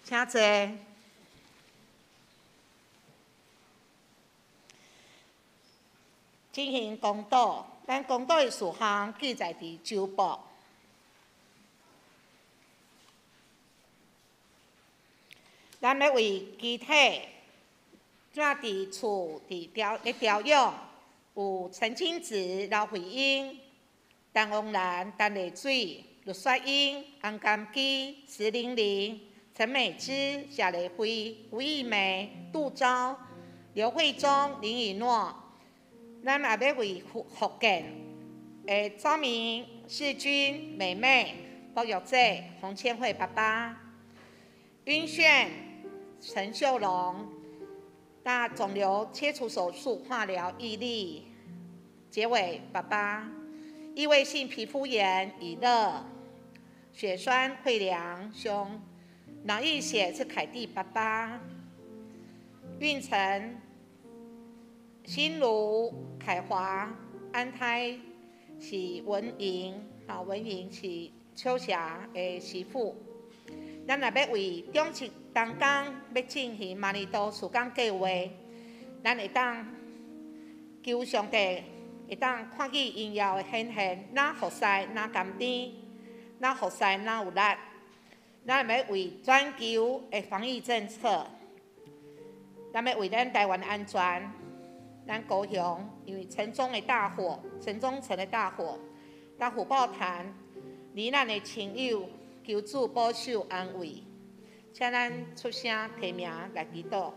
請坐。進行公禱，咱公禱的事項記載佇周報。咱欲為肢體正佇厝佇調咧調養，有陳金子、劉慧英、陳王蘭、陳麗水、陸雪英、洪甘基、石玲玲、陳美芝、謝麗輝、胡玉梅、杜昭、劉慧忠、林以諾。咱也欲為福建的張明、世君、美美、郭玉姐、洪千惠爸爸、晕眩、陳秀龍、大腫瘤切除手術化療毅力、結尾爸爸、異位性皮膚炎以樂、血栓惠良兄、腦溢血是凱蒂爸爸、運成、新如、凱華、安胎是文瑩，啊文瑩是秋霞的媳婦。咱若欲為中壢東港欲進行瑪麗島曙光計畫，咱會當求上帝會當看見榮耀的顯現，若服侍若甘甜，若服侍若有力。咱欲為全球的防疫政策，咱欲為咱台灣的安全，咱高雄因為城中的大火，城中城的大火，甲虎豹潭罹難的親友，求主保守安慰，請咱出聲提名來祈禱。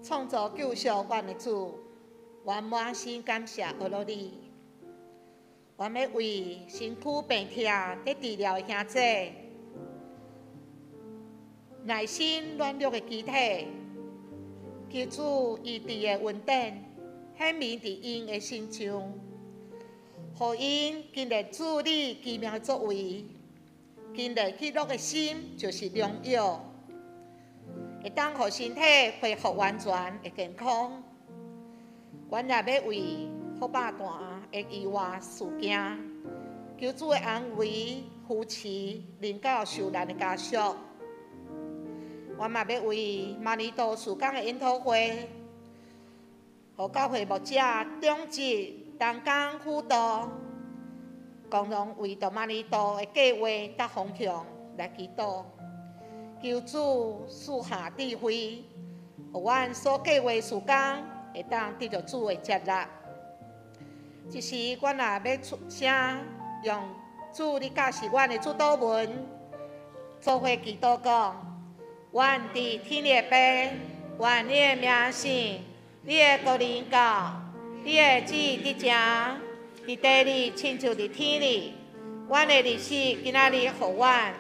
創造救贖阮的主，阮滿心感謝阿羅你。阮欲為身軀病痛佇治療的兄姐，內心軟弱的肢體，求主醫治的恩典顯明佇𪜶的身上，予𪜶經歷主你奇妙的作為，經歷喜樂的心就是良藥，會當予身體恢復完全的健康。阮也欲為好百段的意外事件，求主的安慰扶持，臨到受難的家屬。阮嘛欲為瑪尼多事工的研討會，予教會牧者、長執同工輔導，共同為著瑪尼多的計劃佮方向來祈禱，求主賜下智慧，予阮所計劃事工會當得著主的接納。這時，阮也欲出聲，用主你教示阮的主禱文，做伙祈禱講：阮佇天的父，願你的名聖，你的國臨到，你的旨意得成，佇地裡親像佇天裡。阮的日食今仔日予阮，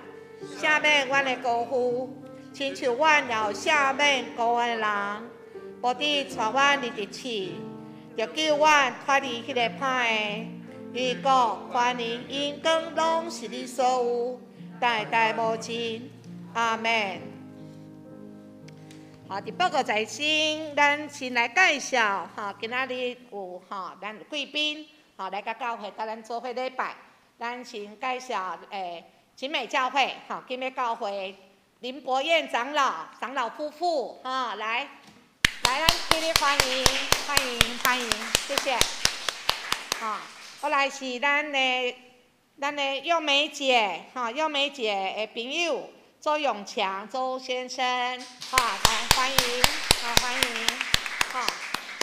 赦免阮的過負，親像阮也有赦免過阮的人，無得帶阮入佇試，著救阮脫離彼個歹的。因為國、權能、榮光攏是你所有，代代無盡。阿們。好，佇報告在先，咱先來介紹吼，今仔日有吼，咱貴賓吼來佮教會，佮咱做伙禮拜。咱先介紹景美教會吼，景美教會林博彦長老、長老夫婦吼，來，來，咱起立歡迎，歡迎，歡迎，謝謝。吼，過來是咱的幼梅姐，吼，幼梅姐的朋友周永強周先生，吼，來歡迎，好歡迎，吼。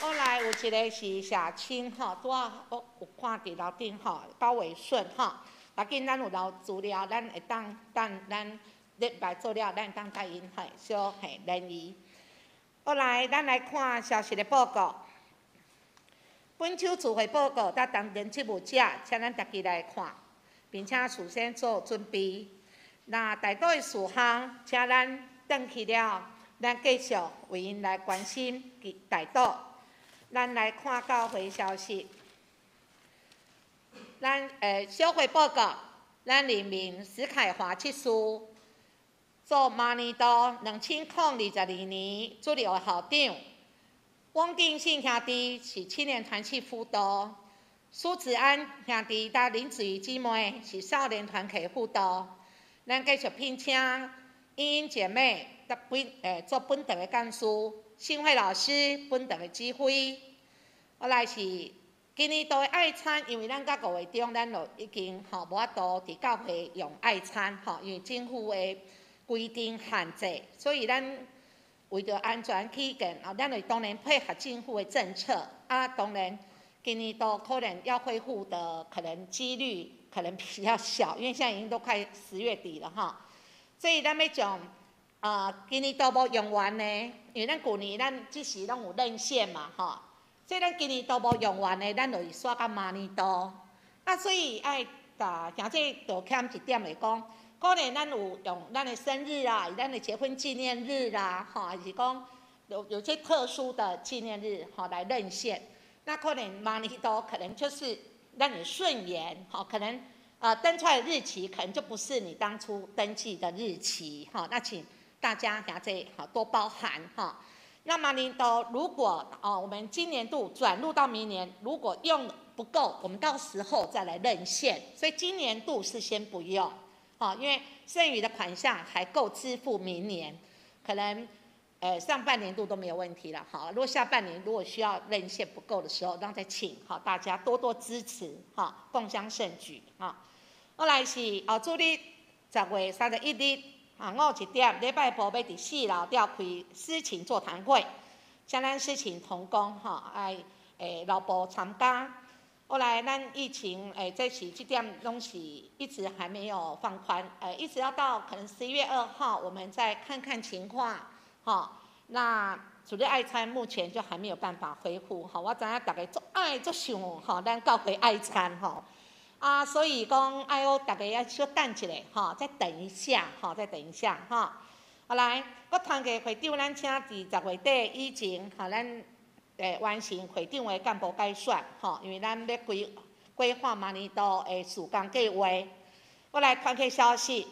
過來有一個是社青，吼，拄仔我有看佇樓頂吼，高偉順，吼，無要緊，咱有留資料，咱會當等咱禮拜做了，咱會當佮𪜶嘿小嘿聯誼。過來，咱來看消息的報告。本週聚會報告，佮當年職務者，請咱逐家來看，並且事先做準備。若代禱的事項，請咱轉去了，咱繼續為𪜶來關心及代禱。咱來看教會消息。咱小會報告，咱任命史凱華執事做馬尼多2022年主日學校長。翁定信兄弟是青年團契輔導，蘇子安兄弟佮林子瑜姊妹是少年團契輔導。咱繼續聘請英英姐妹佮本做本堂的幹事，信慧老師本堂的指揮。過來是今年度的愛餐，因為咱到5月中，咱就已經吼無法度佇教會用愛餐吼，因為政府的規定限制，所以咱為著安全起見，啊，咱會當然配合政府的政策。啊，當然今年度可能要恢復的可能幾率可能比較小，因為現在已經都快10月底了哈。所以咱欲將啊，今年度無用完的，因為咱舊年咱這時攏有認線嘛吼，所以咱今年度無用完的，咱就會煞到明年度。啊，所以愛共兄弟多欠一點來講，可能咱有用咱的生日啊，咱的結婚紀念日啦，吼，還是講有些特殊的紀念日，吼來認線。那可能明年度可能就是讓你順延，吼，可能登出來的日期可能就不是你當初登記的日期，吼，那請大家兄弟好多包涵哈。那明年度如果哦，我們今年度轉入到明年，如果用不夠，我們到時候再來認線。所以今年度是先不用，好，因為剩餘的款項還夠支付明年，可能上半年度都沒有問題了。好，如果下半年如果需要認線不夠的時候，那再請好大家多多支持哈，共襄盛舉啊。後來是哦，主日10月31日。啊，午1點，禮拜晡欲佇四樓召開司琴座談會，請咱司琴同工吼愛留步參加。後來咱疫情這是這點攏是一直還沒有放寬，一直要到可能11月2號，我們再看看情況，吼。那主日爱餐目前就还没有办法恢复，吼，我知影大家足爱足想，吼，咱教会爱餐，吼，啊，所以讲爱我大家要小等一下，吼，再等一下，吼，再等一下，吼。好来，我团契会长，咱请伫10月底以前，吼，咱完成会长的干部改选，吼，因为咱欲规划明年度的事工计划。我来团契消息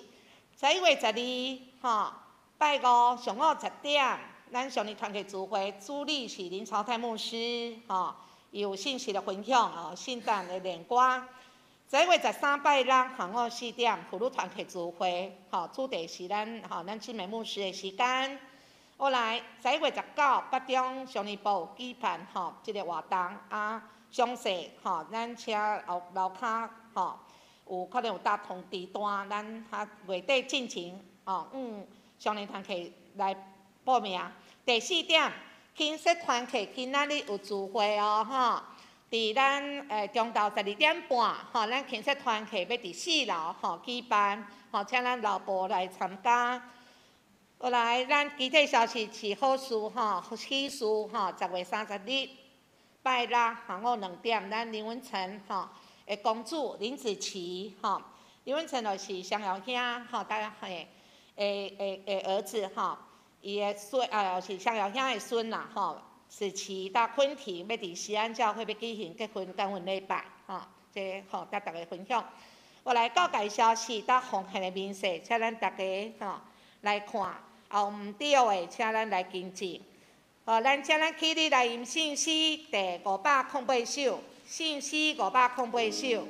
，11月12，吼，拜五上午10点，咱上年团契聚会主理是林朝泰牧师，吼，伊有信息的分享，哦，圣诞的练歌。11月13拜六下午4点，妇女团契聚会，吼，主题是咱吼咱姊妹牧师的时间。后来11月19北中上年部有举办吼这个活动啊，详细吼咱请后楼跤吼有可能有搭通知单，咱较月底进前哦，上年团契来报名。第四点，轻说团契今仔日有聚会哦，吼，伫咱中昼12点半，吼，咱轻说团契欲伫四楼吼举办，吼，请咱老婆来参加。后来，咱其他消息是好事吼，喜事吼，10月30日拜六下午2点，咱林文成吼的公主林子琪吼，林文成就是双瑶兄吼，大家嘿的儿子吼，伊的孙啊是双瑶兄的孙啦吼，子琪搭昆婷欲伫西安教会欲举行结婚感恩礼拜吼，这吼佮大家分享。后来告解消息搭奉献的明细，请咱大家吼来看。有毋对的，请咱来更正。好，咱请咱起立来吟圣诗第508首，圣诗508首。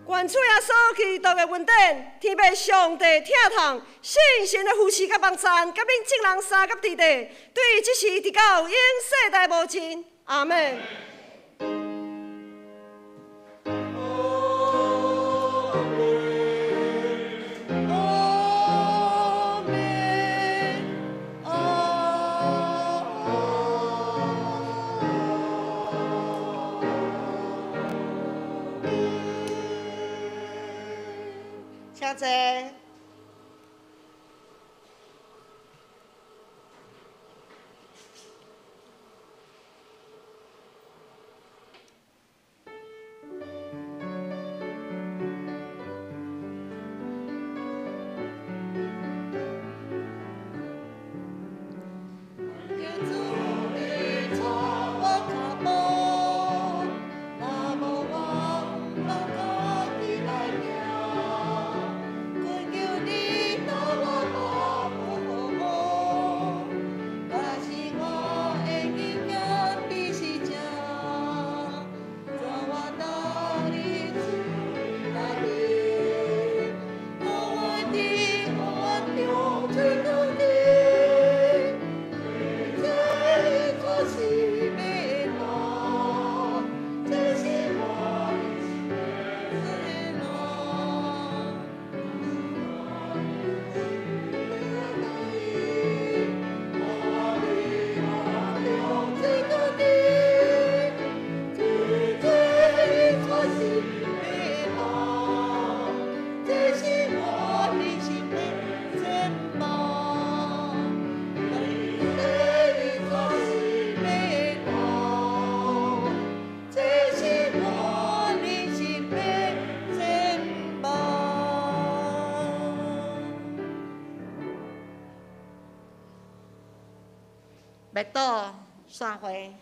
愿主耶稣基督的恩典、天父上帝疼痛、圣神的扶持佮帮赞，佮恁众人相佮弟弟，对这时直到永世代无尽。阿们。请坐。默祷散会。